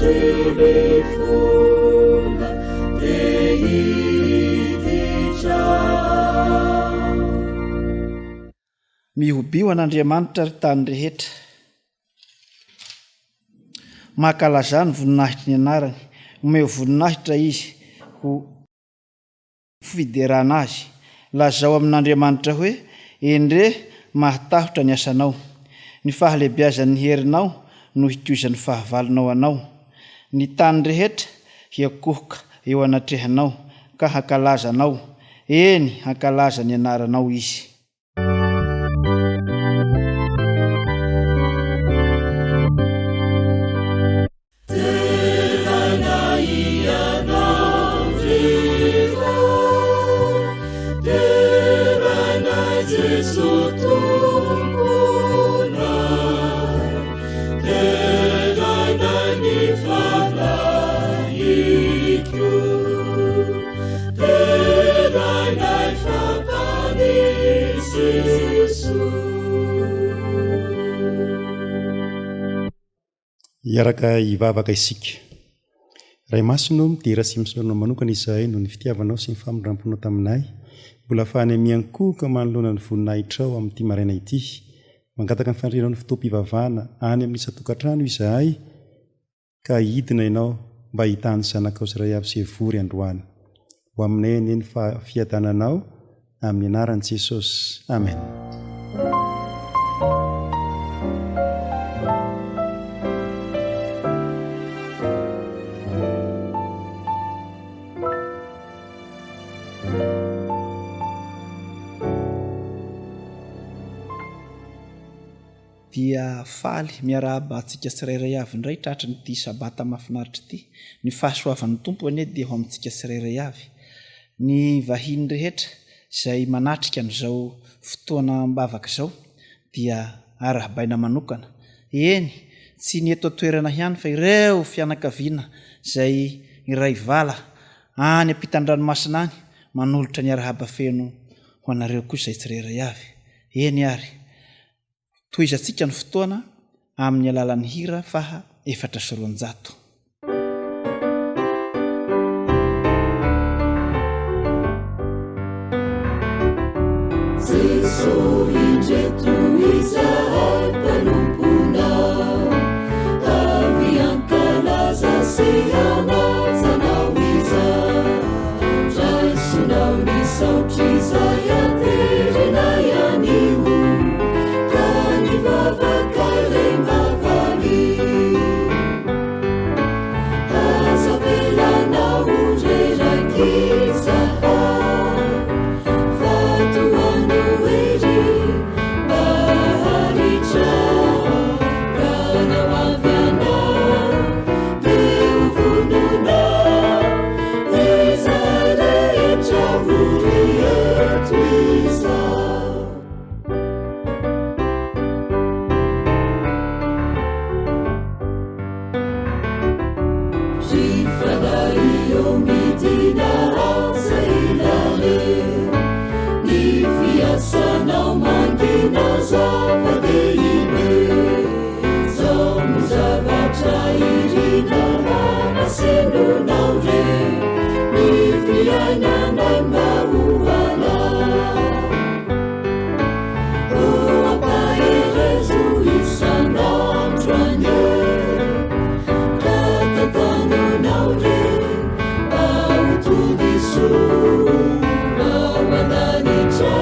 Andry te hiditra. Mihobio an'Andriamanitra ry tany rehetra. Mankalazà ny voninahitry ny anarany. Omeo voninahitra izy ho. Fiderana azy. Lazao amin'Andriamanitra hoe, Endrey, mahatahotra ny asanao! Ny fahalehibiazan'ny herinao no hikoizan'ny fahavalonao anao. Ny tany rehetra hiakohoka eo anatrehanao ka hankalaza anao, eny, hankalaza ny anaranao izy. Deraina Ianao ry Ray, deraina Jeso Tomponay, deraina ny Fanahiko, deraina fa Mpamonjy Jeso. Hiaraka hivavaka isika. Ray Masina ô, midera sy misaora Anao manokana izahay noho ny fitiavanao sy ny famindramponao taminay. Mbola afahanay miankohoka manoloana ny voninahitrao amin'ity maraina ity. Mangataka ny fanirianao ny fotoam-pivavahana any amin'ny isan-tokantrano izahay ka hidina Ianao mba hitaha ny zanakao tsirairay avy izay vory androany. Ho aminay anie ny fiadananao amin'ny anaran'i Jesosy. Amen. Dia faly miarahaba antsika tsirairay avy indray tratrin'ity sabata mahafinaritra ity. Ny fahasoavan'ny Tompo anie dia ho amintsika tsirairay avy. Ny vahiny rehetra izay manatrika an'izao fotoana am-bavaka izao dia arahabaina manokana. Eny, tsy ny eto an-toerana ihany fa ireo fianakaviana izay iray vala any ampitan-dranomasina any manolotra ny arahaba feno ho anareo koa izay tsirairay avy. Eny ary. Tohizantsika ny fotoana amin'ny alalan'ny hira faha 204. Jeso indreto izahay mpanomponao, avy hankalaza sy hanaja Anao izahay. Raisonao ny saotr'izay aterinay anio, ka ny vavakay re mba valio. Aza avelanao ho reraka izahay, fa tohano hery mba haharitra, ka na ho avy Ianao dia ho vonona. Izay rehetra vory eto izao. Ry fanahy ô midina aza ela re, ny fiasanao mangina zava-dehibe. Zao no zavatra irina hamasinonao re, ny fiainanay mba ho anao. O ampaherezo isan'andro anie, ka tantanonao re mba ho tody soa ao an-danitra.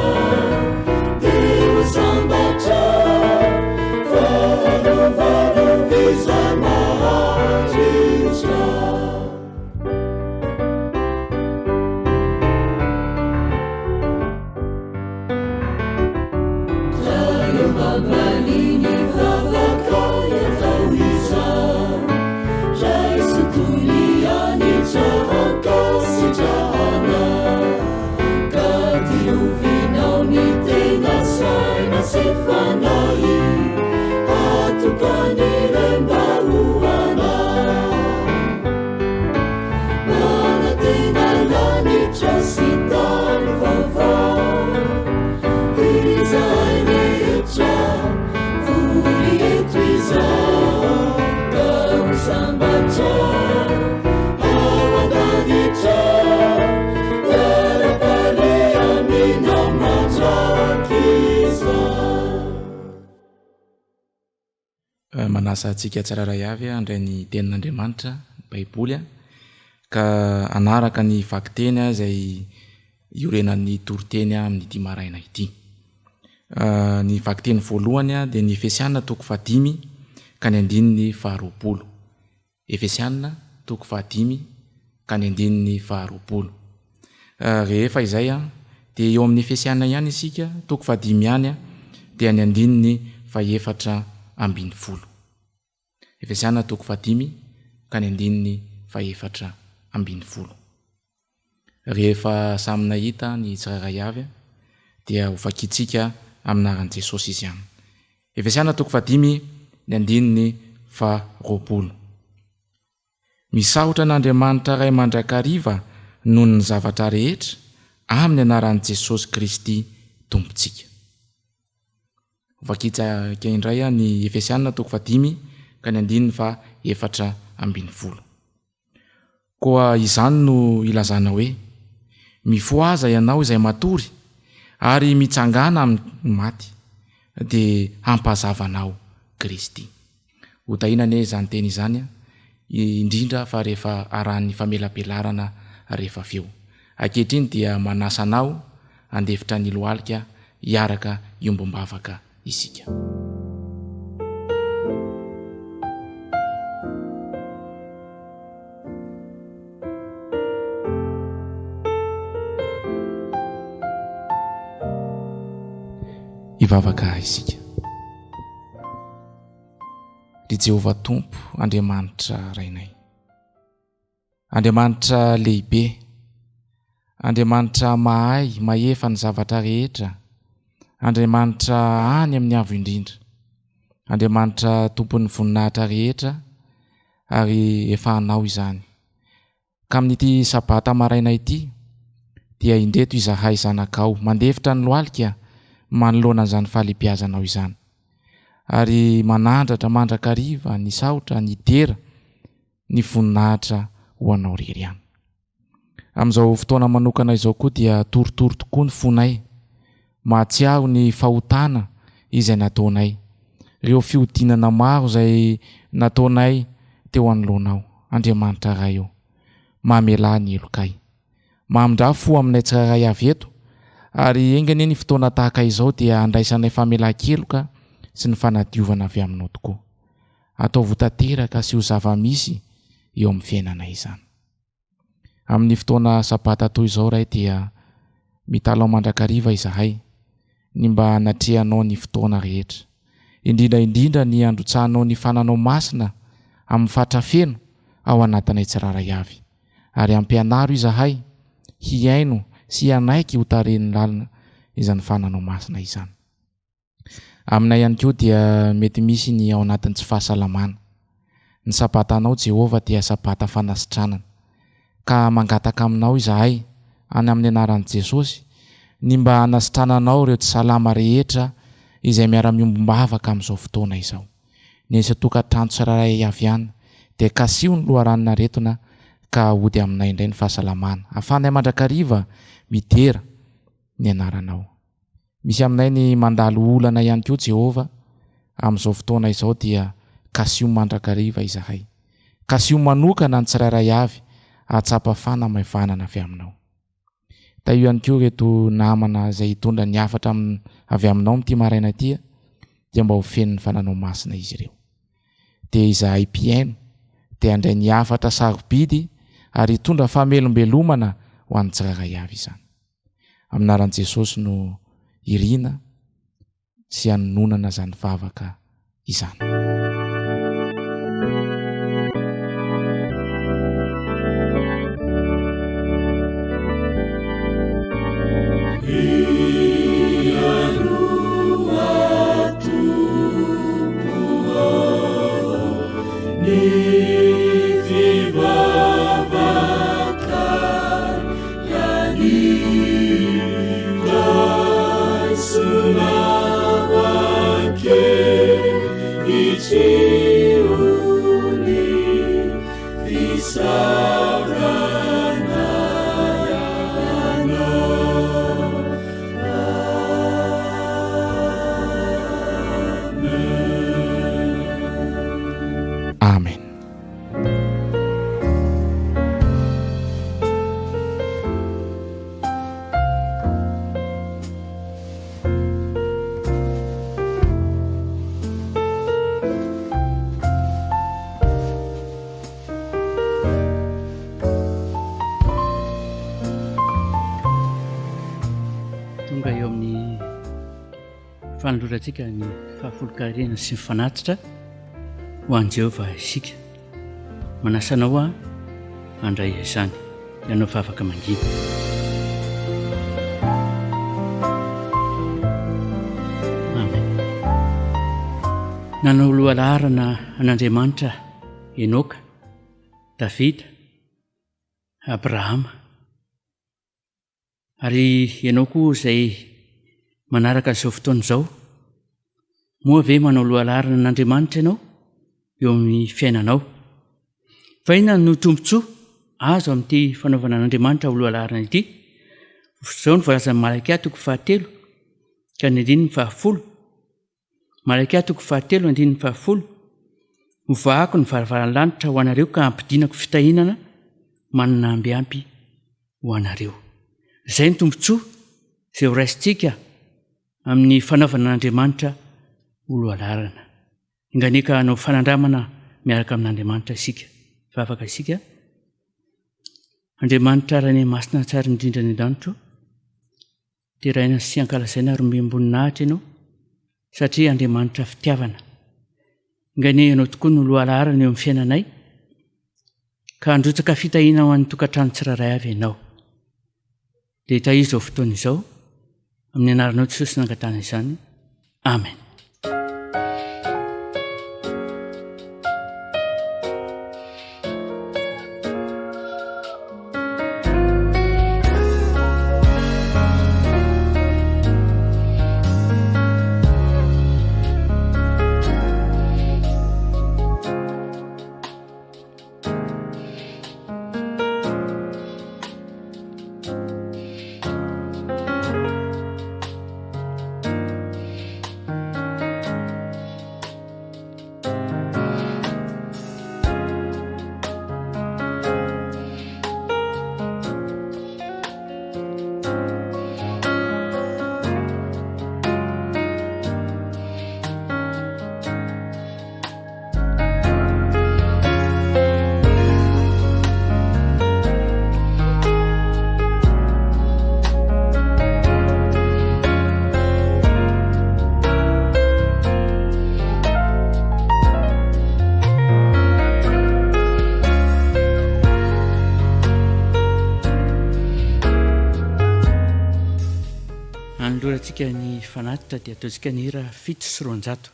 Dia ho sambatra fa arovano izay maharitra. Ray ô mamaly ny vavakay atao izao, raiso toy ny hanitra ankasitrahana. Ka diovinao ny tena saina sy fanahy, hatokany ireo mba ho anao. Manantena lanitra sy tany vaovao, izahay rehetra vory eto izao, ka ho. sambatra ao an-danitra, hiara-paly aminao mandrakizay. Manasa antsika tsirairay avy handray ny Tenin'Andriamanitra, ny Baiboly, ka hanaraka ny vakiteny izay iorenan'ny toriteny amin'ity maraina ity. Ny vakiteny voalohany dia ny Efesiana toko fahadimy ka ny andininy faharoapolo. Efesiana toko fahadimy ka ny andininy faharoapolo. Rehefa izay dia eo amin'ny Efesiana ihany isika, toko fahadimy ihany, dia ny andininy fahefatra ambinifolo. Efesiana toko fahadimy ka ny andininy fahefatra ambinifolo. Rehefa samy nahita ny tsirairay avy dia hovakintsika amin'ny anaran'i Jesosy izy ihany. Efesiana toko fahadimy ny andininy faharoapolo. Misaotra an'Andriamanitra Ray mandrakariva noho ny zavatra rehetra amin'ny anaran'i Jesosy Kristy Tompontsika. Hovakintsika indray ny Efesiana toko fahadimy ka ny andininy fahaefatra ambinifolo. Koa izany no ilazana hoe, Mifohaza ianao izay matory, ary mitsangàna amin'ny maty, dia hampazava anao Kristy. Ho tahiana anie izany teny izany, indrindra fa rehefa arahan'ny famelabelarana rehefa avy eo. Ankehitriny dia manasa anao handefitra ny lohalika hiaraka hiombom-bavaka isika. Hivavaka isika. Ry Jehovah Tompo Andriamanitra Rainay. Andriamanitra lehibe, Andriamanitra mahay mahefa ny zavatra rehetra, Andriamanitra any amin'ny avo indrindra, Andriamanitra tompon'ny voninahitra rehetra ary efa anao izany. Ka amin'ity sabata maraina ity dia indreto izahay zanakao mandefitra ny lohalika manoloana an'izany fahalehibiazanao izany. Ary manandratra mandrakariva ny saotra, ny dera, ny voninahitra ho anao rery ihany. Amin'izao fotoana manokana izao koa dia torotoro tokoa ny fonay, mahatsiaro ny fahotana izay nataonay, ireo fihodinana maro izay nataonay teo anoloanao, Andriamanitra Ray ô. Mamelà ny helokay. Mamindrà fo aminay tsirairay avy eto, ary enga anie ny fotoana tahaka izao dia handraisanay famelan-keloka sy ny fanadiovana avy aminao tokoa. Ataovy ho tanteraka sy ho zava-misy eo amin'ny fiainanay izany. Amin'ny fotoana Sabata toy izao, Ray, dia mitalaho mandrakariva izahay ny mba hanatrehanao ny fotoana rehetra, indrindra indrindra ny handrotsahanao ny fananao masina amin'ny fatra feno ao anatinay tsirairay avy, ary ampianaro izahay hihaino sy hanaiky ho tarihin'ny lalina izany fananao masina izany. Aminay ihany koa dia mety misy ny ao anatin'ny tsy fahasalamana. Ny Sabatanao Jehovah dia Sabata fanasitranana. Ka mangataka aminao izahay, any amin'ny anaran'i Jesosy, ny mba hanasitrananao ireo tsy salama rehetra izay miara-miombom-bavaka amin'izao fotoana izao. Ny isan-tokantrano tsirairay avy any dia kasiho ny loharanon'aretina ka hody aminay indray ny fahasalamana. Ahafahanay mandrakariva midera ny anaranao. Misy aminay ny mandalo olana ihany koa Jehovah, amin'izao fotoana izao dia kasiho mandrakariva izahay. Kasiho manokana ny tsirairay avy hahatsapa fanamaivanana avy aminao. Tahio ihany koa ireto namana izay hitondra ny hafatra avy aminao amin'ity maraina ity dia mba ho feno ny fananao masina izy ireo. Dia izahay mpihaino dia handray ny hafatra sarobidy ary hitondra famelombelomana ho an'ny tsirairay avy izany. Amin'ny anaran'i Jesosy no irina sy anononana izany vavaka izany. fanolorantsika ny fahafolonkarena sy ny fanatitra ho an'i Jehovah isika. Manasa anao aho handray izany. Ianao vavaka mangina. Amen. Nanao lohalaharana an'Andriamanitra Enoka, Davida, Abrahama. Ary ianao koa izay manaraka izao fotoana izao, moa ve manao lohalaharana an'Andriamanitra ianao eo amin'ny fiainanao? Fa inona no tombontsoa azo amin'ity fanaovana an'Andriamanitra ho lohalaharana ity? Izao no voalazan'i Malakia toko fahatelo ka ny andininy fahafolo. Malakia toko fahatelo andininy fahafolo, Hovahako ny varavaran'ny lanitra ho anareo ka hampidinako fitahinana manana amby ampy ho anareo. Izay ny tombontsoa izay ho raisintsika amin'ny fanaovana an'Andriamanitra ho lohalaharana. Enganie ka hanao fanandramana miaraka amin'Andriamanitra isika. Vavaka isika. Andriamanitra Rainay Masina tsara indrindra any an-danitro, Deraina sy ankalazaina ary omem-boninahitra Ianao, satria Andriamanitra fitiavana. Enga anie Ianao tokoa no lohalaharana eo amin'ny fiainanay, ka handrotsaka fitahiana ho an'ny tokantrano tsirairay avy Ianao. Dia tahizo izao fotoana izao, amin'ny anaranao Jesosy nangatahana izany. Amen. Anolorantsika ny fanatitra dia ataontsika ny hira 207.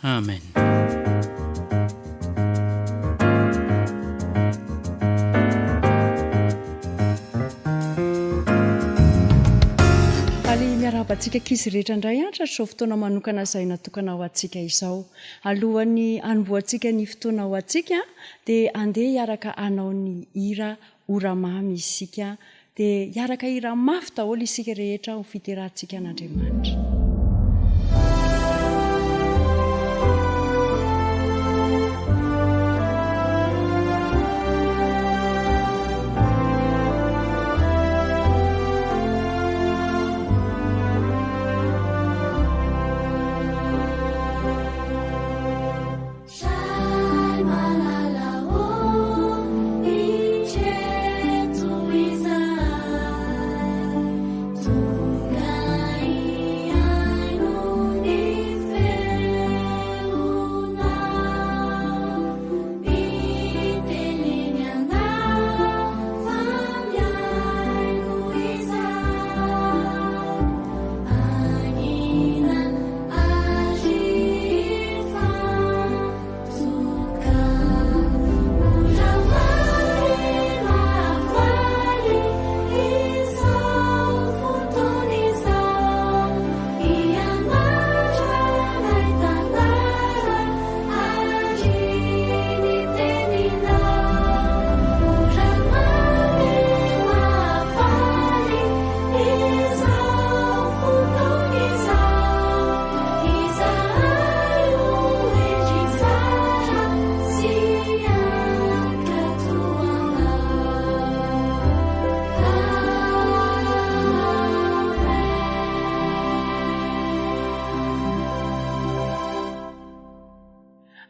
Amen. Faly miarahaba antsika ankizy rehetra indray an, tratry izao fotoana manokana izay natokana ho antsika izao. Alohan'ny hanombohantsika ny fotoana ho antsika dia andeha hiaraka hanao ny hira Ora mamy isika Dia hiaraka hira mafy daholo isika rehetra ho fiderantsika an'Andriamanitra.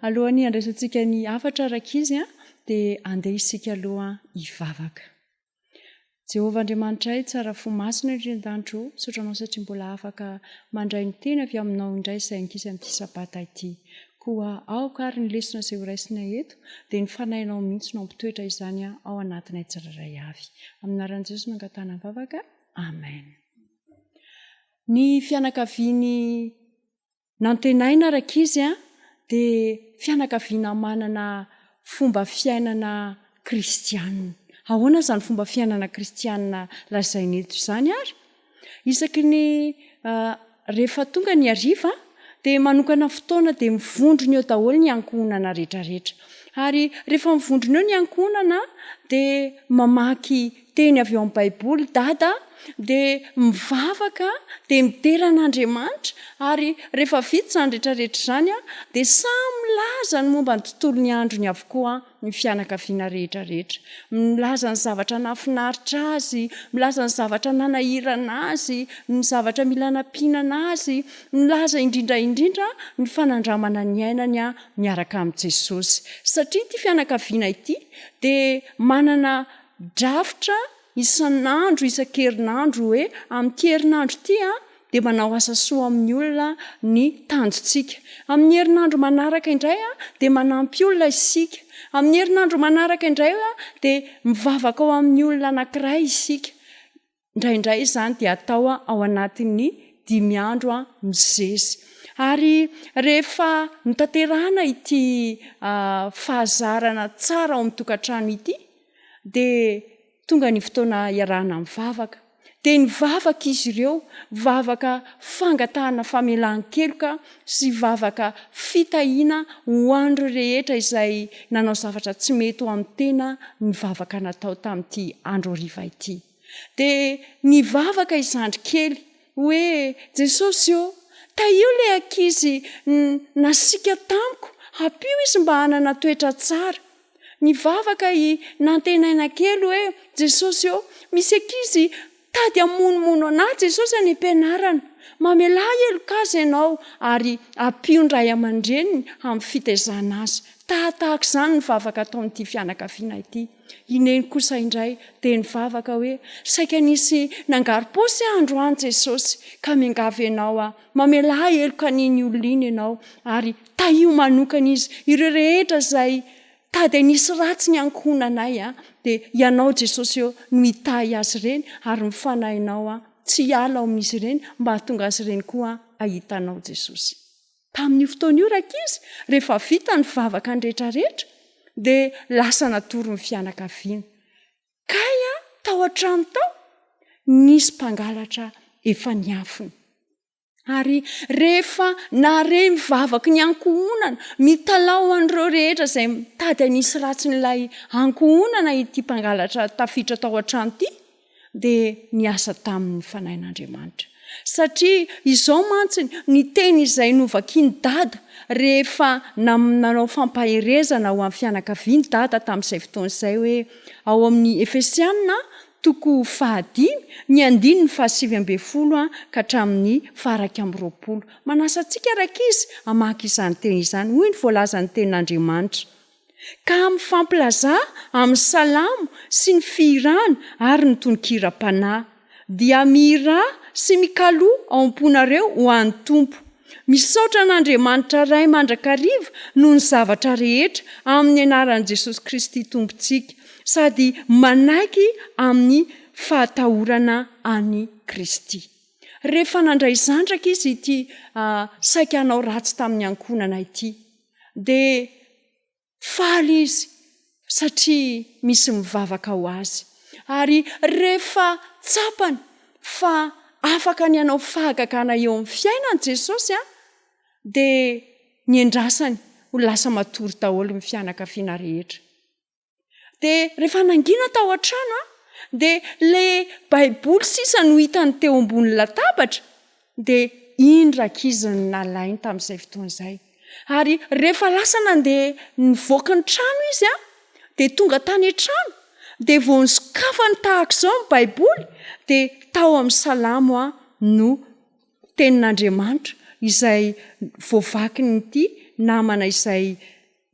Alohan'ny handraisantsika ny hafatra rankizy dia andeha isika aloha hivavaka. Jehovah Andriamanitray, tsara fo masina ery an-danitra ô, misaotra Anao satria mbola afaka mandray ny teny avy Aminao indray izay ankizy amin'ity Sabata ity. Koa aoka ary ny lesona izay horaisina eto dia ny Fanahinao mihitsy no hampitoetra izany ao anatinay tsirairay avy. Amin'ny anaran'i Jesosy no angatahana ny vavaka. Amen. Ny fianakavian'i Nantenaina rankizy a, dia fianakaviana manana fomba fiainana kristianina. Ahoana izany fomba fiainana kristianina lazaina eto izany ary? Isaky ny rehefa tonga ny hariva dia manokana fotoana dia mivondrona eo daholo ny ankohonana rehetrarehetra. Ary rehefa mivondrona eo ny ankohonana dia mamaky teny avy ao amin'ny Baiboly Dada dia mivavaka dia midera an'Andriamanitra ary rehefa vita izany rehetra rehetra izany dia samy milaza ny momba ny tontolon'ny androny avokoa ny fianakaviana rehetra rehetra. Milaza ny zavatra nahafinaritra azy, milaza ny zavatra nanahirana azy, ny zavatra mila anampiana azy, milaza indrindra indrindra ny fanandramana niainany miaraka amin'i Jesosy. Satria ity fianakaviana ity dia manana Drafitra isan'andro isan-kerinandro hoe amin'ity herinandro ity dia manao asa soa amin'ny olona ny tanjontsika. Amin'ny herinandro manaraka indray dia manampy olona isika. Amin'ny herinandro manaraka indray dia mivavaka ao amin'ny olona anankiray isika. Indraindray izany dia atao ao anatin'ny dimy andro misesy. Ary rehefa notanterahana ity fahazarana tsara ao amin'ny tokantrano ity dia tonga ny fotoana iarahana mivavaka. Dia nivavaka izy ireo, vavaka fangatahana famelan-keloka sy vavaka fitahiana ho an'ireo rehetra izay nanao zavatra tsy mety ho amin'ny tena ny vavaka natao tamin'ity andro hariva ity. Dia nivavaka i zandry kely hoe, Jesosy ô, tahio ilay ankizy nasiaka tamiko, ampio izy mba hanana toetra tsara. Nivavaka i Nantenaina kely hoe, Jesosy ô, misy ankizy tady hamonomono an'ahy Jesosy any am-pianarana. Mamelà heloka azy ianao ary ampio ny ray aman-dreniny amin'ny fitaizana azy. Tahatahaka izany ny vavaka ataon'ity fianakaviana ity. I Neny kosa indray dia nivavaka hoe, Saika nisy nangarom-paosy aho androany Jesosy, ka miangavy Ianao aho, mamelà heloka an'iny olona iny Ianao, ary tahio manokana izy, ireo rehetra izay tady hanisy ratsy ny ankohonanay, dia Ianao Jesosy ô no hitahy azy ireny, ary ny Fanahinao tsy hiala ao amin'izy ireny, mba hahatonga azy ireny koa hahita Anao Jesosy. Tamin'io fotoana io rankizy, rehefa vita ny vavaka ny rehetrarehetra, dia lasa natory ny fianakaviana. Kay a, tao an-trano tao, nisy mpangalatra efa niafina. Ary rehefa nahare ny vavaky ny ankohonana, mitalaho an'ireo rehetra izay mitady hanisy ratsy an'ilay ankohonana ity mpangalatra tafiditra tao an-trano ity, dia niasa taminy ny Fanahin'Andriamanitra. Satria izao mantsy ny teny izay novakian'i Dada rehefa nanao fampaherezana ho an'ny fianakaviany Dada tamin'izay fotoana izay hoe, ao amin'ny Efesiana toko fahadimy, ny andininy fahasivy ambinifolo ka hatramin'ny faha-21. Manasa antsika rankizy hamaky izany teny izany. Hoy ny voalazan'ny Tenin'Andriamanitra. Ka mifampilazà amin'ny salamo sy ny fihirana ary ny tononkiram-panahy. Dia mihirà sy mikaloa ao am-ponareo ho an'ny Tompo. Misaotra an'Andriamanitra Ray mandrakariva noho ny zavatra rehetra amin'ny anaran'i Jesosy Kristy Tompontsika, sady manaiky amin'ny fahatahorana an'i Kristy. Rehefa nandray zandraka izy ity saika hanao ratsy tamin'ny ankohonana ity, dia faly izy satria misy mivavaka ho azy. Ary rehefa tsapany fa afaka ny hanao fahagagana eo amin'ny fiainany Jesosy, dia niandrasany ho lasa matory daholo ny fianakaviana rehetra. Dia rehefa nangina tao an-trano aho, dia ilay Baiboly sisa no hitany teo ambony latabatra, dia iny rankizy no nalainy tamin'izay fotoana izay. Ary rehefa lasa nandeha nivoaka ny trano izy an, dia tonga tany an-trano, dia vao nosokafany tahaka izao ny Baiboly, dia tao amin'ny Salamo no Tenin'Andriamanitra izay voavakin'ity namana izay.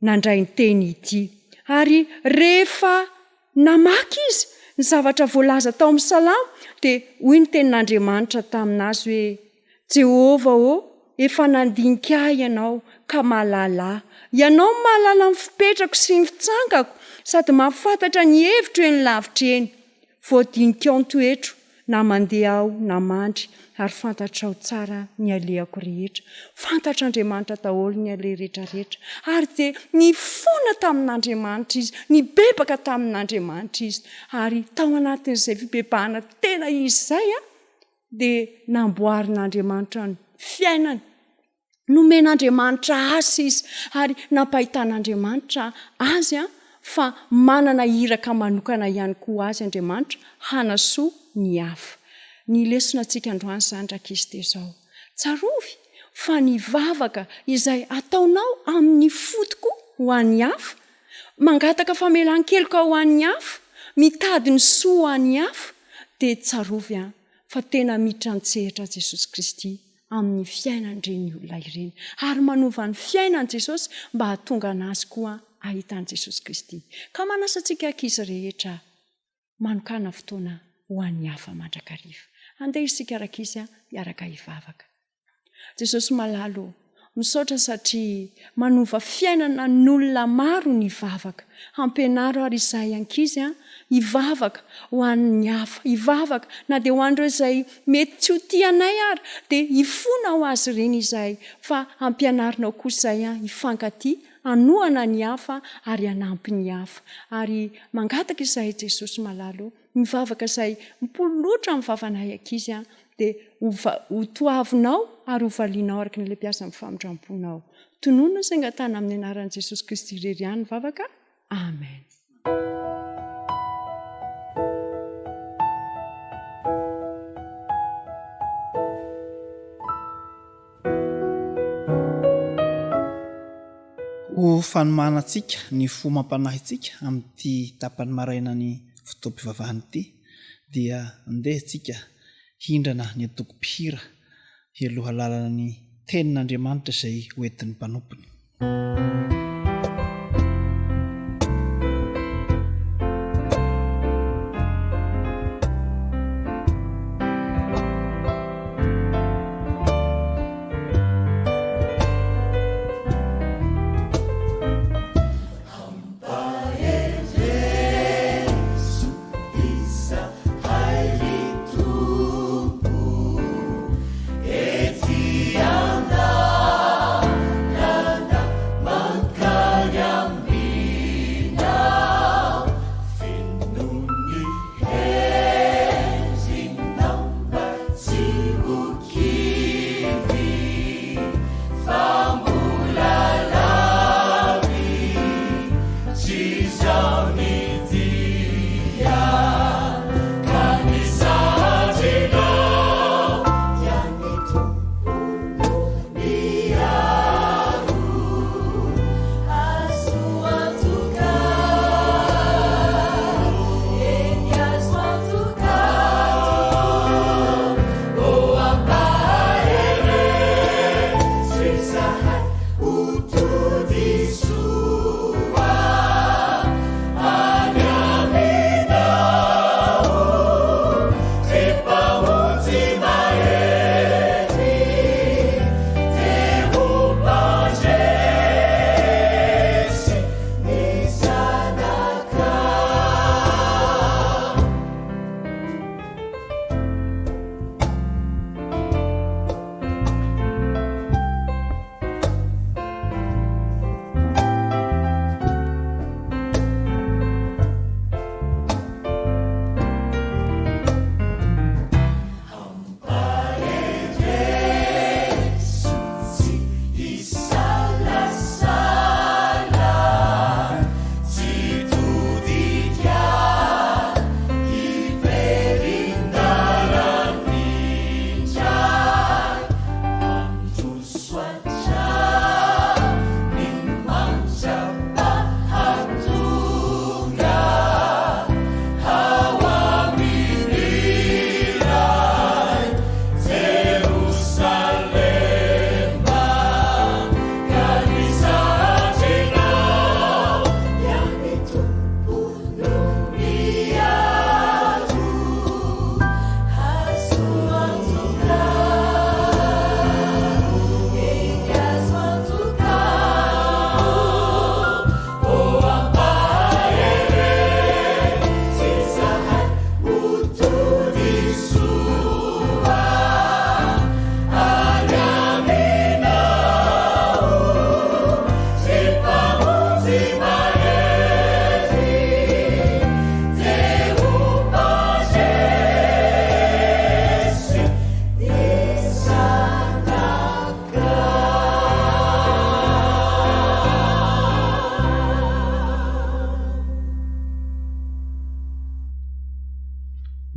nandray ny teny ity. Ary rehefa namaky izy ny zavatra voalaza tao amin'ny Salamo, dia hoy ny tenin'Andriamanitra tamin'azy hoe, Jehovah ô, efa nandinika ahy Ianao, ka mahalala ahy. Ianao no mahalala ny fipetrako sy ny fitsangako, sady mahafantatra ny hevitro eny lavitra eny. Voadinikao ny toetro, na mandeha aho na mandry, ary fantatrao tsara ny alehako rehetra. Fantatr'Andriamanitra daholo ny aleha rehetrarehetra. Ary dia nifona tamin'Andriamanitra izy, nibebaka tamin'Andriamanitra izy. Ary tao anatin'izay fibebahana tena izy izay, dia namboarin'Andriamanitra ny fiainany. Nomen'Andriamanitra asa izy ary nampahitan'Andriamanitra azy fa manana iraka manokana ihany koa azy Andriamanitra hanasoa ny hafa. Ny lesona antsika androany izany rankizy dia izao, tsarovy fa ny vavaka izay ataonao amin'ny fo tokoa ho an'ny hafa, mangataka famelan-keloka ho an'ny hafa, mitady ny soa ho an'ny hafa, dia tsarovy fa tena miditra an-tsehatra Jesosy Kristy amin'ny fiainan'ireny olona ireny ary manova ny fiainan'i Jesosy mba hahatonga an'azy koa hahita an'i Jesosy Kristy. Ka manasa antsika ankizy rehetra manokàna fotoana ho an'ny hafa mandrakariva. Andeha isika rankizy hiaraka hivavaka. Jesosy malala ô, misaotra satria manova fiainana n'olona maro ny vavaka. Ampianaro ary izahay ankizy an, hivavaka ho an'ny hafa, hivavaka na dia ho an'ireo izay mety tsy ho tia anay ary dia hifona ho azy ireny izahay fa ampianarinao kosa izahay an, hifankatia, hanohana ny hafa ary hanampy ny hafa. Ary mangataka izahay Jesosy malala o, mivavaka izay mipololotra amin'ny vavanay ankizy an, dia ho ho toavinao ary ho valianao araka ny lehibiazan'ny famindram-ponao. Tononina sy angatahana amin'ny anaran'i Jesosy Kristy irery ihany ny vavaka. Amen. Ho fanomanantsika ny fo mampanahintsika amin'ity tapany marainan'ny fotoam-pivavahana ity dia andeha isika hindrana ny antoko mpihira hialoha lalana ny Tenin'Andriamanitra izay hoentin'ny mpanompony.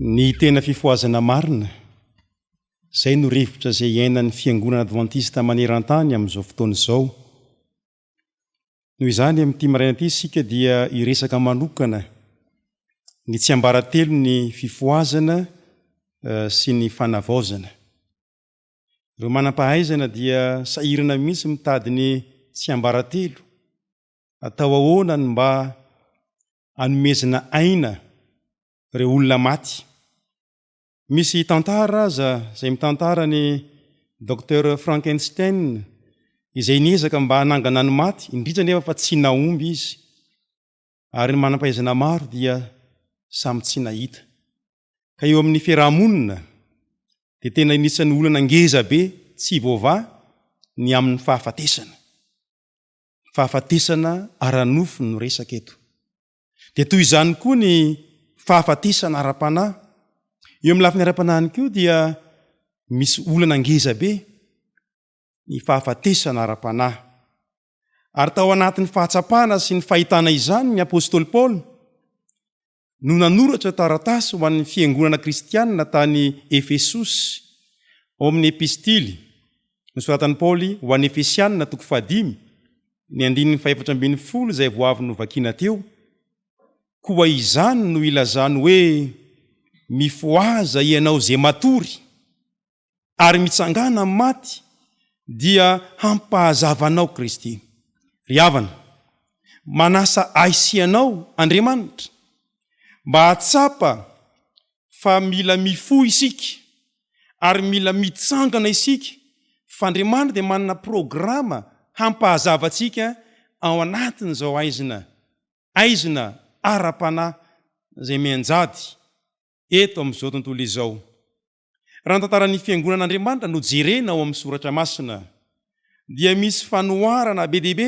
Ny tena fifohazana marina, izay no rivotra izay iainan'ny Fiangonana Advantista maneran-tany amin'izao fotoana izao. Noho izany, amin'ity maraina ity isika dia hiresaka manokana ny tsiambaratelon'ny fifohazana sy ny fanavaozana. Ireo manam-pahaizana dia sahirana mihitsy mitady ny tsiambaratelo. Atao ahoana ny mba hanomezana aina ireo olona maty? Misy tantara aza izay mitantara ny Docteur Frankenstein izay niezaka mba hanangana ny maty, indrindra anefa fa tsy nahomby izy. Ary ny manam-pahaizana maro dia samy tsy nahita. Ka eo amin'ny fiaraha-monina dia tena anisan'ny olana ngeza be tsy voavaha ny amin'ny fahafatesana. Fahafatesana ara-nofo no resaka eto. Dia toy izany koa ny fahafatesana ara-panahy. Eo amin'ny lafiny ara-panahy ihany koa dia misy olana ngeza be ny fahafatesana ara-panahy. Ary tao anatin'ny fahatsapana sy ny fahitana izany ny apostoly Paoly no nanoratra taratasy ho an'ny fiangonana kristianina tany Efesosy, ao amin'ny epistily nosoratan'i Paoly ho an'ny Efesianina toko fahadimy, ny andininy fahefatra ambin'ny folo izay vao avy novakina teo, Koa izany no ilazany hoe, Mifohaza ianao izay matory, ary mitsangàna amin'ny maty, dia hampahazava anao Kristy. Ry havana, manasa ahy sy ianao Andriamanitra mba hahatsapa fa mila mifoha isika ary mila mitsangana isika fa Andriamanitra dia manana programa hampahazava antsika ao anatin'izao haizina, haizina ara-panahy izay mianjady eto amin'izao tontolo izao. Raha ny tantaran'ny Fiangonan'Andriamanitra no jerena ao amin'ny Soratra Masina, dia misy fanoharana be dia be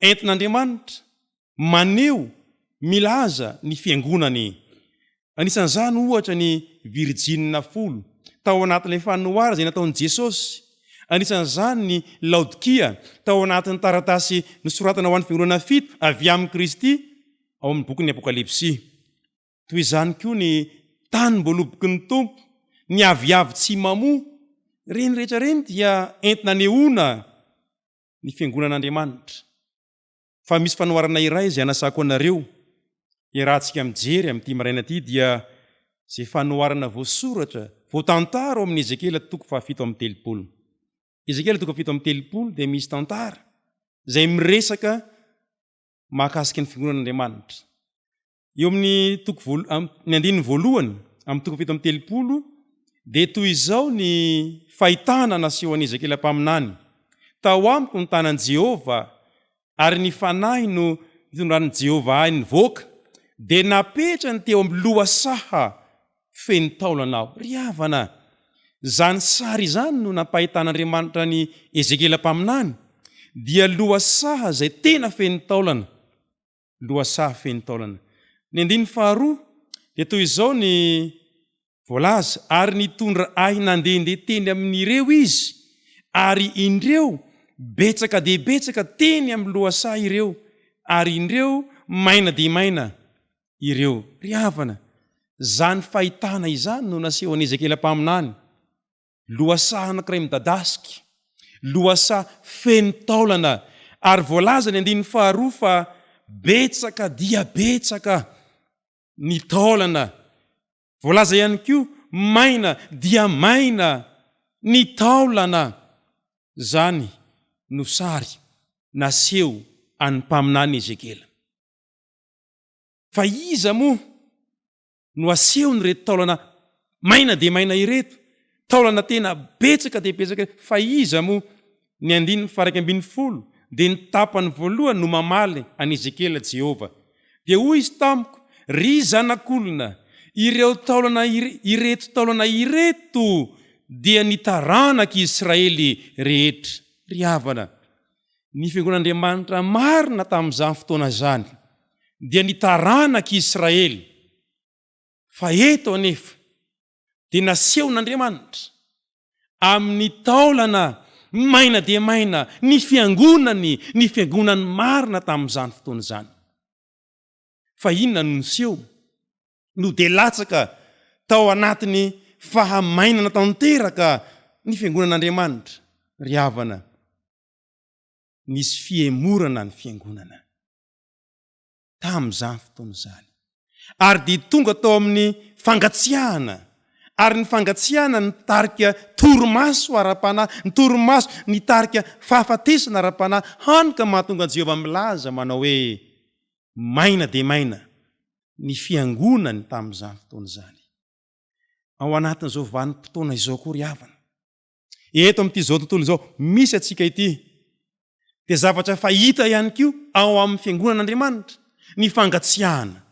entin'Andriamanitra maneho, milaza ny Fiangonany. Anisan'izany ohatra ny virijinina folo tao anatin'ilay fanoharana izay nataon'i Jesosy. Anisan'izany ny Laodikia tao anatin'ny taratasy nosoratana ho an'ny fiangonana fito avy amin'i Kristy ao amin'ny bokin'ny Apokalypsy. Toy izany koa ny tanim-boaloboky ny Tompo, ny aviavy tsy mamoa, ireny rehetra ireny dia entina anehoana ny Fiangonan'Andriamanitra. Fa misy fanoharana iray izay anasako anareo iarahantsika mijery amin'ity maraina ity dia izay fanoharana voasoratra, voatantara ao amin'ny Ezekiela toko fahafito amby telopolo. Ezekiela toko fahafito amby telopolo dia misy tantara izay miresaka mahakasika ny Fiangonan'Andriamanitra. Eo amin'ny toko voalo-, ny andininy voalohany amin'ny toko 37 dia toy izao ny fahitana naseho an'i Ezekiela mpaminany, Tao amiko ny tanan'i Jehovah, ary ny Fanahy no nitondran'i Jehovah ahy nivoaka, dia napetrany teo amin'ny lohasaha feno taolana aho. Ry havana, izany sary izany no nampahitan'Andriamanitra an'i Ezekiela mpaminany, dia lohasaha izay tena feno taolana. lohasaha feno taolana. Ny andininy faharoa dia toy izao ny voalaza, Ary nitondra ahy nandehandeha teny amin'ireo izy, ary indreo, betsaka dia betsaka teny amin'ny lohasaha ireo, ary indreo, maina dia maina ireo. Ry havana, izany fahitana izany no nasehon'i Ezekiela mpaminany. Lohasaha anankiray midadasika, lohasaha feno taolana, ary voalaza ny andininy faharoa fa betsaka dia betsaka ny taolana. Voalaza ihany koa maina dia maina ny taolana. Izany no sary naseho an'ny mpaminany Ezekiela. Fa iza moa no asehon'ireto taolana maina dia maina ireto, taolana tena betsaka dia betsaka ireto, fa iza moa? Ny andininy faha-11 dia ny tapany voalohany no mamaly an'i Ezekiela Jehovah. Dia hoy izy tamiko, Ry zanak'olona, ireo taolana ireto taolana ireto dia ny taranak'i Israely rehetra. Ry havana, ny fiangonan'Andriamanitra marina tamin'izany fotoana izany dia ny taranak'i Israely. Fa eto anefa dia nasehon'Andriamanitra amin'ny taolana maina dia maina ny fiangonany, ny fiangonany marina tamin'izany fotoana izany. Fa inona no niseho? No dia latsaka. Tao anatin'ny fahamainana tanteraka ny fiangonan'Andriamanitra, ry havana. Nisy fihemorana ny fiangonana tamin'izany fotoana izany. Ary dia tonga tao amin'ny fangatsiahana, ary ny fangatsiahana nitarika torimaso ara-panahy, ny torimaso nitarika fahafatesana ara-panahy, hany ka mahatonga an'i Jehovah milaza manao hoe, Maina dia maina ny fiangonany tamin'izany fotoana izany. Ao anatin'izao vanim-potoana izao koa ry havana, eto amin'ity izao tontolo izao misy antsika ity, dia zavatra fahita ihany koa ao amin'ny fiangonan'Andriamanitra ny fangatsiahana,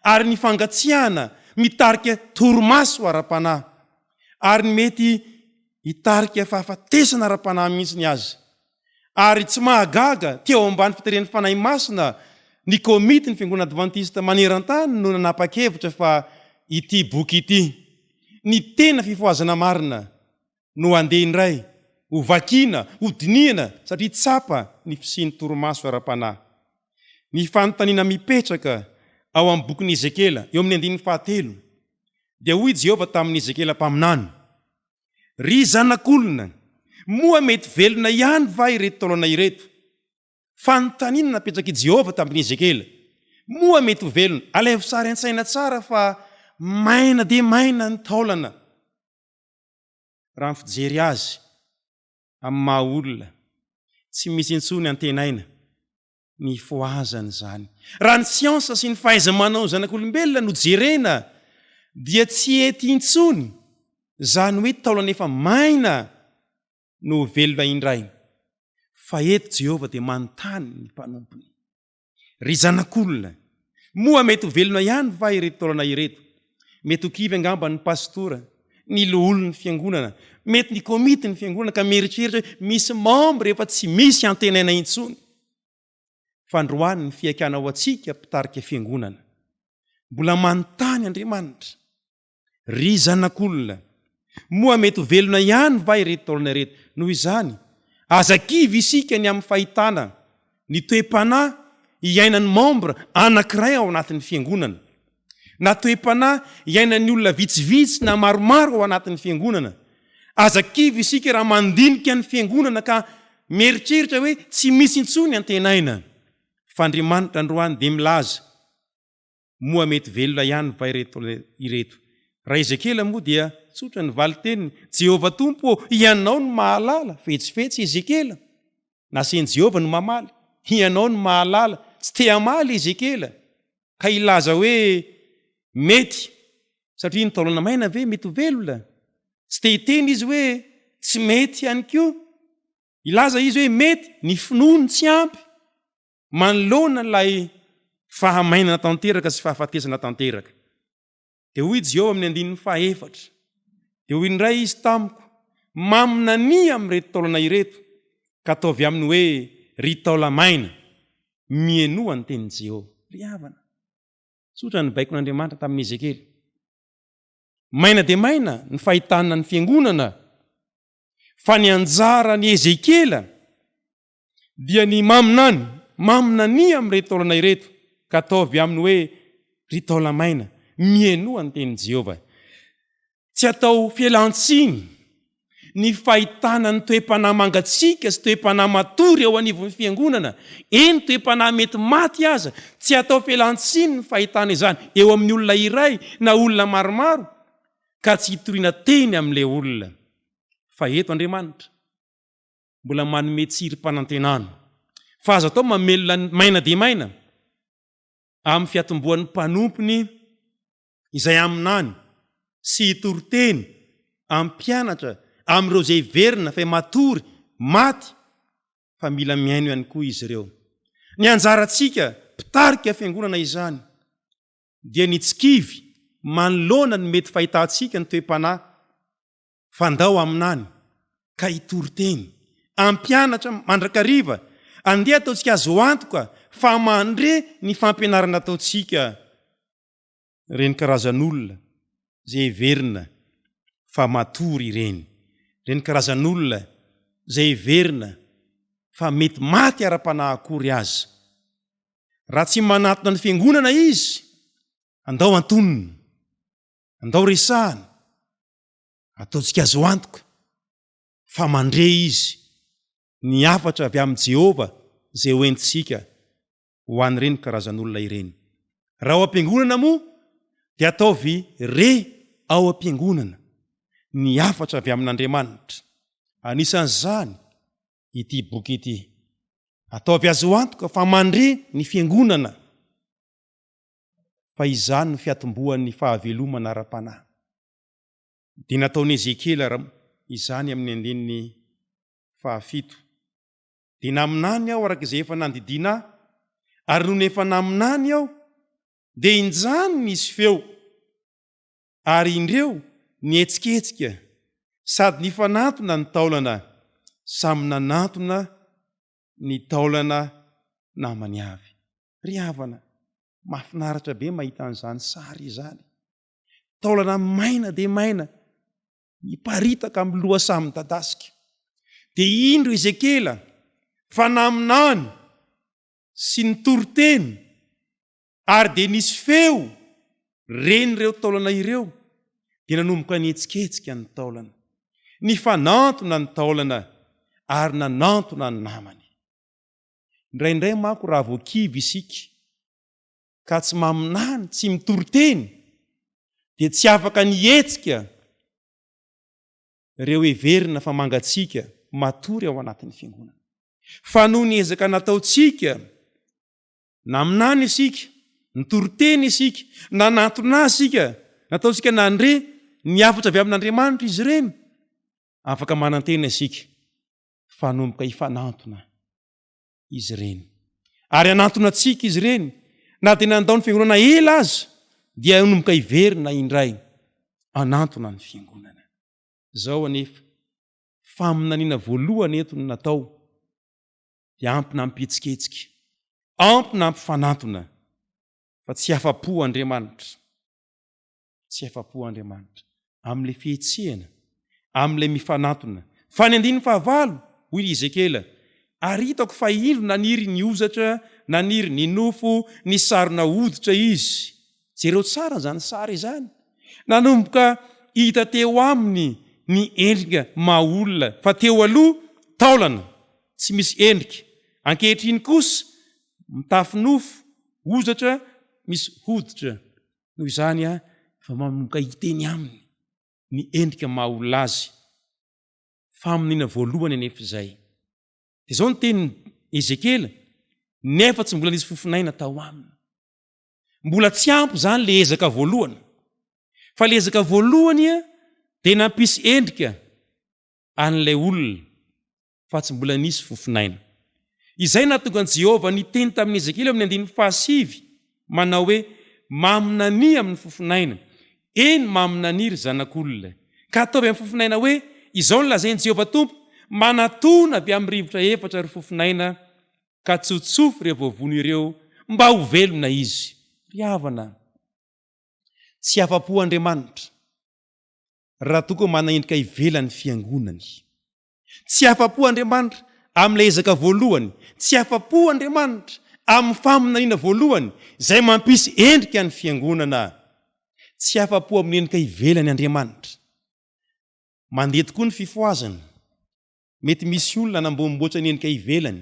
ary ny fangatsiahana mitarika torimaso ara-panahy, ary ny mety hitarika fahafatesana ara-panahy mihitsy ny aza. Ary tsy mahagaga, teo ambany fitarihan'ny Fanahy Masina, ny Komitin'ny Fiangonana Advantista maneran-tany no nanapa-kevitra fa ity boky ity, ny tena fifohazana marina, no handeha indray, ho vakiana, ho dinihana, satria tsapa ny fisian'ny torimaso ara-panahy. Ny fanontaniana mipetraka ao amin'ny bokin'i Ezekiela, eo amin'ny andininy fahatelo, dia hoy Jehovah tamin'i Ezekiela mpaminany, Ry zanak'olona, moa mety velona ihany va ireto taolana ireto? Fanontaniana napetrak'i Jehovah tamin'i Ezekiela. Moa mety ho velona? Alaivo sary an-tsaina tsara fa maina dia maina ny taolana. Raha ny fijery azy amin'ny maha olona, tsy misy intsony antenaina ny hifohazana izany. Raha ny siansa sy ny fahaiza-manaon'ny zanak'olombelona no jerena dia tsy hety intsony izany hoe taolana efa maina no ho velona indray. Fa eto Jehovah dia manontany ny mpanompony. Ry zanak'olona, moa mety ho velona ihany va ireto taolana ireto? Mety ho kivy angamba ny pastora, ny loholon'ny fiangonana, mety ny komitin'ny fiangonana ka mieritreritra hoe misy membre efa tsy misy antenaina intsony. Fandroany ny fihaikana ho antsika mpitarika fiangonana. Mbola manontany Andriamanitra. Ry zanak'olona, moa mety ho velona ihany va ireto taolana ireto? Noho izany, aza kivy isika ny amin'ny fahitana ny toe-panahy iainan'ny membre anankiray ao anatin'ny fiangonana, na toe-panahy iainan'ny olona vitsivitsy na maromaro ao anatin'ny fiangonana. Aza kivy isika raha mandinika ny fiangonana ka mieritreritra hoe tsy misy intsony antenaina. Fa Andriamanitra androany dia milaza, Moa mety velona ihany va ireto ireto? Raha Ezekiela moa dia tsotra ny valin-teniny, Jehovah Tompo ô, Hianao no mahalala. Fetsifetsy Ezekiela. Nasain'i Jehovah no mamaly. Hianao no mahalala. Tsy te hamaly Ezekiela ka hilaza hoe mety, satria ny taolana maina ve mety ho velona? Tsy te hiteny izy hoe tsy mety ihany koa. Hilaza izy hoe mety, ny finoany tsy ampy. Manoloana ilay fahamainana tanteraka sy fahafatesana tanteraka, dia hoy Jehovah amin'ny andininy fahaefatra, Dia hoy indray izy tamiko, Maminania amin'ireto taolana ireto, ka ataovy aminy hoe, Ry taola-maina, mihainoa ny tenin'i Jehovah. Ry havana, tsotra ny baikon'Andriamanitra tamin'i Ezekiela. Maina dia maina ny fahitana ny fiangonana, fa ny anjaran'i Ezekiela dia ny maminany, maminania amin'ireto taolana ireto, ka ataovy aminy hoe, Ry taola-maina, mihainoa ny tenin'i Jehovah. Tsy atao fialan-tsiny ny fahitana ny toe-panahy mangatsiaka sy toe-panahy matory eo anivon'ny fiangonana, eny, toe-panahy mety maty aza. Tsy atao fialan-tsiny ny fahitana izany eo amin'ny olona iray na olona maromaro, ka tsy hitoriana teny amin'ilay olona. Fa eto Andriamanitra. mbola manome tsirim-panantenana fa azo atao mamelona ny maina dia maina amin'ny fiatombohan'ny mpanompony izay haminany sy hitory teny hampianatra amin'ireo izay heverina fa matory, maty fa mila mihaino ihany koa izy ireo. Ny anjarantsika mpitarika fiangonana izany dia ny tsy kivy manoloana ny mety fahitantsika ny toe-panahy fa ndao haminany ka hitory teny, hampianatra mandrakariva, andeha ataontsika azo antoka fa mandre ny fampianarana ataontsika ireny karazan'olona izay heverina fa matory ireny, ireny karazan'olona izay heverina fa mety maty ara-panahy akory aza. Raha tsy manatona ny fiangonana izy, andao antonona. Andao resahana, ataontsika azo antoka fa mandre izy ny hafatra avy amin'i Jehovah izay hoentintsika ho an'ireny karazan'olona ireny. Raha ao am-piangonana moa dia ataovy re ao am-piangonana ny hafatra avy amin'Andriamanitra. Anisan'izany ity boky ity. Ataovy azo antoka fa mandre ny fiangonana fa izany no fiatombohan'ny fahavelomana ara-panahy. Dia nataon'i Ezekiela izany amin'ny andininy fahafito. Dia naminany aho araka izay efa nandidiana ahy, ary nony efa naminany aho, dia injany nisy feo, ary indreo nihetsiketsika sady nifanantona ny taolana, samy nanantona ny taolana namany avy. Ry havana, mahafinaritra be mahita an'izany sary izany. Taolana maina dia maina, miparitaka amin'ny lohasaha midadasika. Dia indro Ezekiela fa naminany sy nitory teny, ary dia nisy feo ren'ireo taolana ireo, dia nanomboka nihetsiketsika ny taolana. Nifanantona ny taolana ary nanantona ny namany. Indraindray manko raha vao kivy isika ka tsy maminany, tsy mitory teny, dia tsy afaka ny hihetsika ireo heverina fa mangatsiaka matory ao anatin'ny fiangonana. Fa noho ny ezaka nataontsika, naminany isika, nitory teny isika, nanantona azy isika, nataontsika nandre ny hafatra avy amin'Andriamanitra izy ireny, afaka manantena isika fa hanomboka hifanantona izy ireny. Ary hanantona antsika izy ireny, na dia nandao ny fiangonana ela aza, dia hanomboka hiverina indray hanantona ny fiangonana. Izao anefa, faminaniana voalohany eto no natao, dia ampy nampihetsiketsika, ampy nampifanantona, fa tsy afa-po Andriamanitra. Tsy afa-po Andriamanitra amin'ilay fihetsehana, amin'ilay mifanantona. Fa ny andininy fahavalo, hoy i Ezekiela, Ary hitako fa indro naniry ny hozatra, naniry ny nofo, nisarona hoditra izy. Jereo tsara izany sary izany. Nanomboka hita teo aminy ny endrika maha olona, fa teo aloha, taolana, tsy misy endrika. Ankehitriny kosa, mitafy nofo, hozatra, misy hoditra. Noho izany, efa manomboka hiteny aminy ny endrika maha olona azy. Faminaniana voalohany anefa izay. Dia izao ny tenin'i Ezekiela, nefa tsy mbola nisy fofonaina tao aminy. Mbola tsy ampy izany ilay ezaka voalohany. Fa ilay ezaka voalohany dia nampisy endrika an'ilay olona. fa tsy mbola nisy fofonaina. Izay nahatonga an'i Jehovah niteny tamin'i Ezekiela eo amin'ny andininy fahasivy, manao hoe, Maminania amin'ny fofonaina, eny, maminania, ry zanak'olona, ka ataovy amin'ny fofonaina hoe, Izao no lazain'i Jehovah Tompo, Manatòna avy amin'ny rivotra efatra, ry fofonaina, ka tsotsofy ireo voavono ireo, mba ho velona izy. Ry havana, tsy afa-po Andriamanitra raha toa ka manana endrika ivelan'ny fiangonany. Tsy afa-po Andriamanitra amin'ilay ezaka voalohany. Tsy afa-po Andriamanitra amin'ny faminaniana voalohany izay mampisy endrika ny fiangonana. Tsy afa-po amin'ny endrika ivelany Andriamanitra. Mandeha tokoa ny fifohazana. Mety misy olona hanamboamboatra ny endrika ivelany.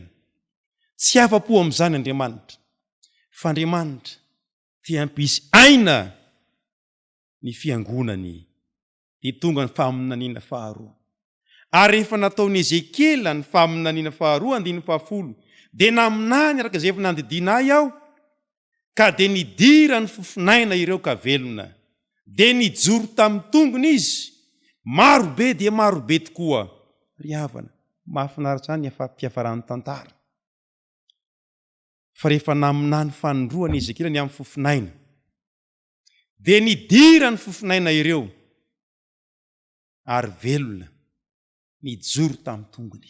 Tsy afa-po amin'izany Andriamanitra. Fa Andriamanitra te hampisy aina ny fiangonany. dia tonga ny faminaniana faharoa. Ary rehefa nataon'i Ezekiela ny faminaniana faharoa, andininy fahafolo, dia naminany araka izay efa nandidiana ahy aho, ka dia nidiran'ny fofonaina ireo ka velona. Dia nijoro tamin'ny tongony izy, maro be dia maro be tokoa. Ry havana, mahafinaritra ahy ny fiafaran'ny tantara. Fa rehefa naminany fanindroany Ezekiela ny amin'ny fofonaina, Dia nidiran'ny fofonaina ireo ary velona nijoro tamin'ny tongony.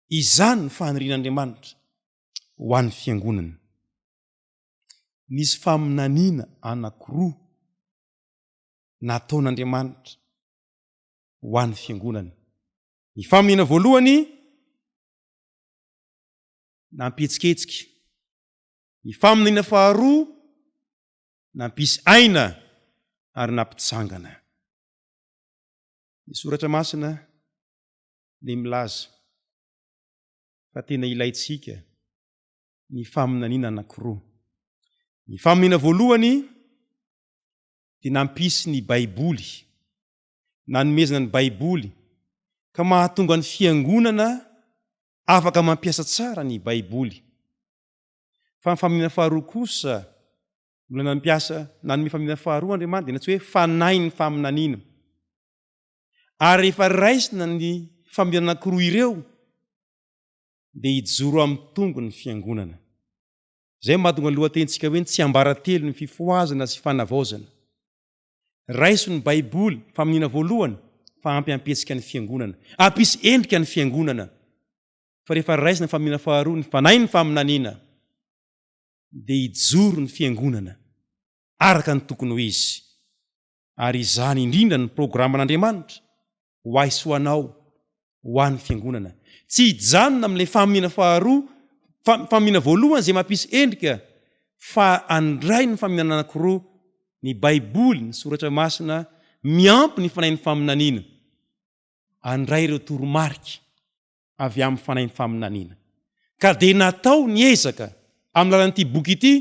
Izany ny fanirian'Andriamanitra ho an'ny fiangonana. Nisy faminaniana anankiroa nataon'Andriamanitra ho an'ny fiangonana. Ny faminaniana voalohany nampihetsiketsika, ny faminaniana faharoa nampisy aina. Ary nampitsangana. Ny Soratra Masina dia milaza fa tena ilaintsika ny faminaniana anankiroa. Ny faminaniana voalohany dia nampisy ny Baiboly, nanomezana ny Baiboly ka mahatonga ny fiangonana afaka mampiasa tsara ny Baiboly. Fa ny faminaniana faharoa kosa, mbola nampiasa, nanome faminaniana faharoa Andriamanitra dia natsoa hoe fanahin'ny faminaniana. Ary rehefa raisina ny faminaniana anankiroa ireo dia hijoro amin'ny tongony ny fiangonana. Izay no mahatonga ny lohatenintsika hoe ny tsiambaratelon'ny fifohazana sy fanavaozana. Raiso ny Baiboly, faminaniana voalohany, fa ampy hampihetsika ny fiangonana. Hampisy endrika ny fiangonana. Fa rehefa raisina ny faminaniana faharoa, ny fanahin'ny faminaniana, dia hijoro ny fiangonana araka ny tokony ho izy. Ary izany indrindra no programan'Andriamanitra ho ahy sy ho anao, ho an'ny fiangonana. Tsy hijanona amin'ilay faminaniana faharoa, faminaniana voalohany izay mampisy endrika, fa handray ny faminaniana anankiroa, ny Baiboly, ny Soratra Masina, miampy ny fanahin'ny faminaniana. Handray ireo toromarika avy amin'ny fanahin'ny faminaniana. Ka dia natao ny ezaka amin'ny alalan'ity boky ity,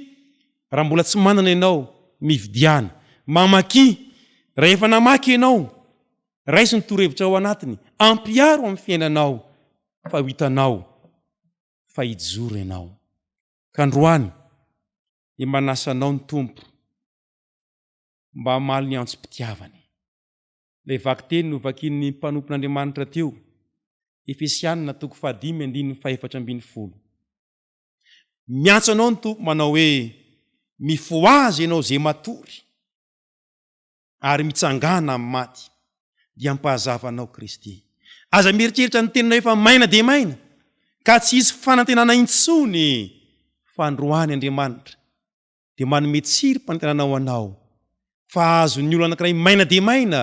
raha mbola tsy manana ianao, mividiana, mamakia, raha efa namaky ianao, raiso ny torohevitra ao anatiny, ampiharo amin'ny fiainanao fa ho hitanao fa hijoro ianao. Ka androany dia manasa anao ny Tompo mba hamaly ny antsom-pitiavany. Ilay vakiteny novakian'ny mpanompon'Andriamanitra teo, Efesianina toko fahadimy andininy fahefatra ambinifolo. Miantso anao ny Tompo manao hoe, Mifohaza ianao izay matory, ary mitsangàna amin'ny maty, dia hampahazava anao Kristy. Aza mieritreritra ny teninao efa maina dia maina, ka tsy hisy fanantenana intsony, fa androany Andriamanitra dia manome tsirim-panantenana ho anao fa azon'ny olona anankiray maina dia maina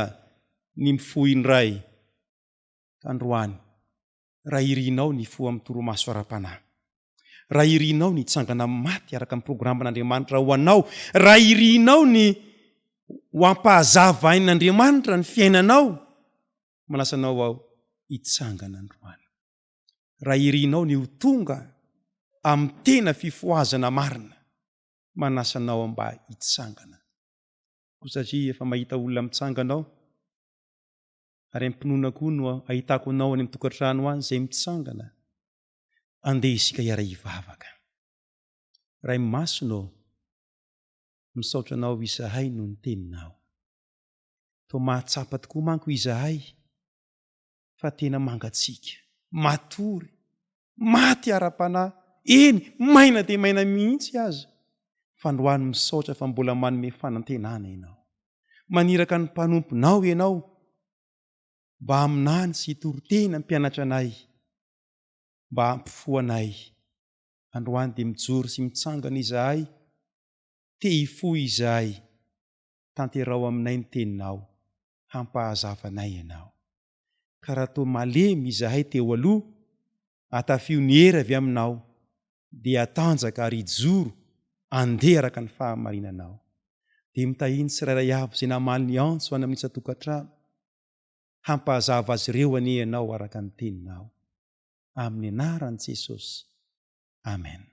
ny mifoha indray androany raha irinao ny hifoha amin'ny torimaso ara-panahy, raha irinao ny hitsangana amin'ny maty araka ny programan'Andriamanitra ho anao, raha irinao ny ho ampahazavain'Andriamanitra ny fiainanao, manasa anao aho hitsangana androany. Raha irinao ny ho tonga amin'ny tena fifohazana marina, manasa anao mba hitsangana. Koa satria efa mahita olona mitsangana aho, ary am-pinoana koa no ahitako anao any amin'ny tokantrano any izay mitsangana, andeha isika hiara-hivavaka. Ray Masina ô, misaotra Anao izahay noho ny Teninao. Toa mahatsapa tokoa manko izahay fa tena mangatsiaka, matory, maty ara-panahy, eny, maina dia maina mihitsy aza. Fa androany misaotra fa mbola manome fanantenana Ianao. Maniraka ny mpanomponao Ianao mba haminany sy hitory teny hampianatra anay, mba hampifoha anay. Androany dia mijoro sy mitsangana izahay, te hifoha izahay. Tanteraho aminay ny teninao. hampahazava anay Ianao. Ka raha toa malemy izahay teo aloha, atafio ny hery avy Aminao, dia hatanjaka ary hijoro andeha araka ny fahamarinanao. Dia mitahia ny tsirairay avy izay namaly ny antso any amin'ny isan-tokantrano. Hampahazava azy ireo anie Ianao araka ny Teninao. Amin'ny anaran'i Jesosy. Amen.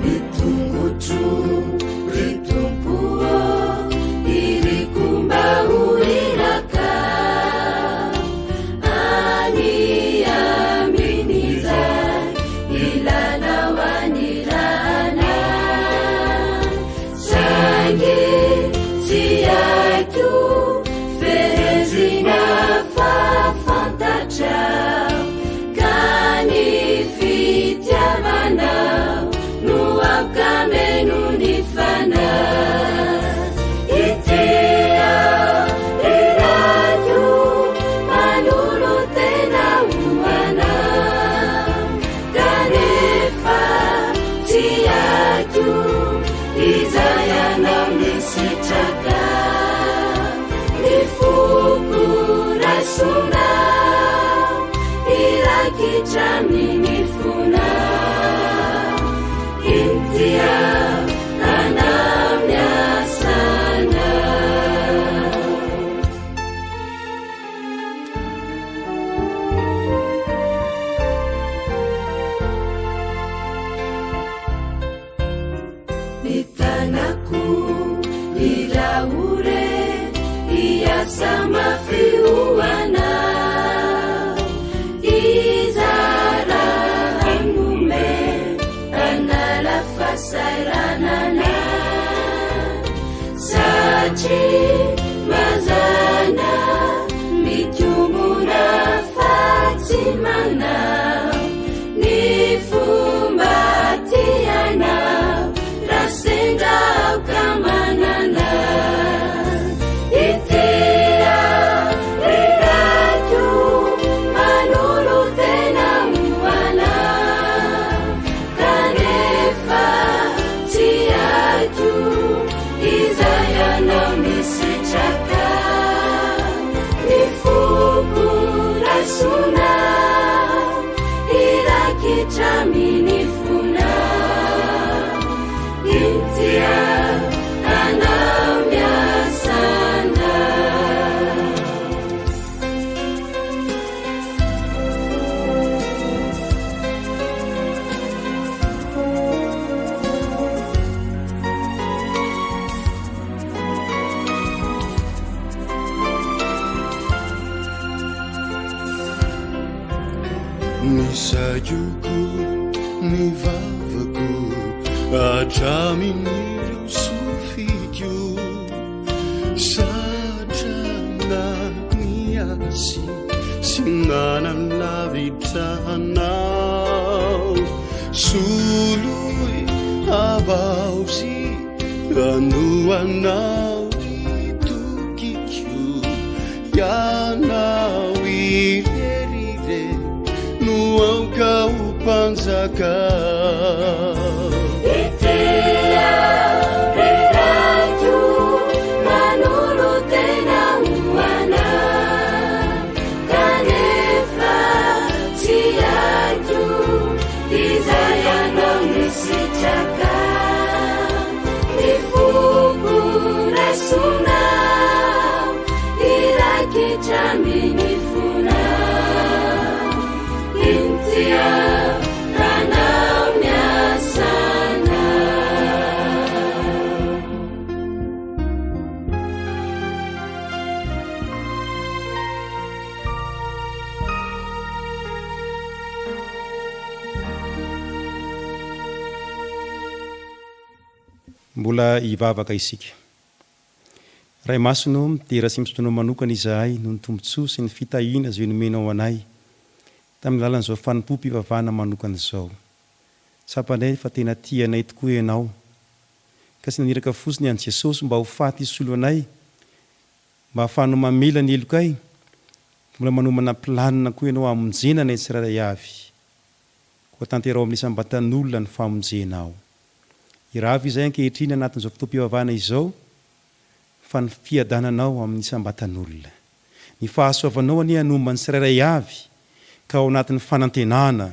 Ny tongotro ry Tompo ô, iriko mba ho iraka any. Ny tanako iraho re hiasa mafy ho anao. Hizara hanome hanala fahasahiranana. Satria mazana mitombona fa tsy manao ny fomba tianao raha sendra aoka manana ity ry raiko manolo-tena ho anao kanefa tsy haiko Izay anao misitraka ny foko raisona hirakitra amin'ny fona intia anao miasana. Ny saiko ny vavako hatramin'ireo sofiko satrana ny azy sy nanalavitra anao Soloy havaozy hanoanao ry tokiko Ianao irery re no aoka ho mpanjaka. Ity aho ry Raiko manolo-tena ho anao Kanefa tsy haiko Izay anao nisitraka ny foko raisona hirakitra amin'ny fona inty anao miasana. Mbola hivavaka isika. Ray Masina ô, midera sy misaotra Anao manokana izahay noho ny tombontsoa sy ny fitahiana izay nomenao anay tamin'ny alalan'izao fanompoam-pivavahana manokana izao. Tsapanay fa tena tia anay tokoa Ianao, ka tsy naniraka fotsiny an'i Jesosy mba ho faty hisolo anay, Mba ahafahanao mamela ny helokay, mbola manomana planina koa ianao hamonjena anay tsirairay avy. Koa tanteraho amin'ny isam-batan'olona ny famonjenao. Iravo izahay ankehitriny anatin'izao fotoam-pivavahana izao fa ny fiadananao amin'ny isam-batan'olona. Ny fahasoavanao anie hanomba ny tsirairay avy ka ao anatin'ny fanantenana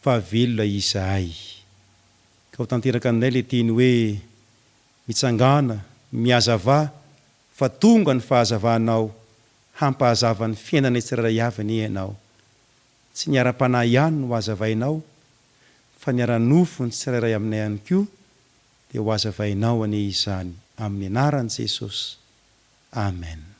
fa velona izahay. Ka ho tanteraka aminay ilay teny hoe Mitsangàna, mihazavà, fa tonga ny fahazavanao, hampahazava ny fiainanay tsirairay avy anie Ianao. Tsy ny ara-panahy ihany no hazavainao, fa ny ara-nofo ny tsirairay aminay ihany koa dia ho hazavainao anie izany, amin'ny anaran'i Jesosy. Amen.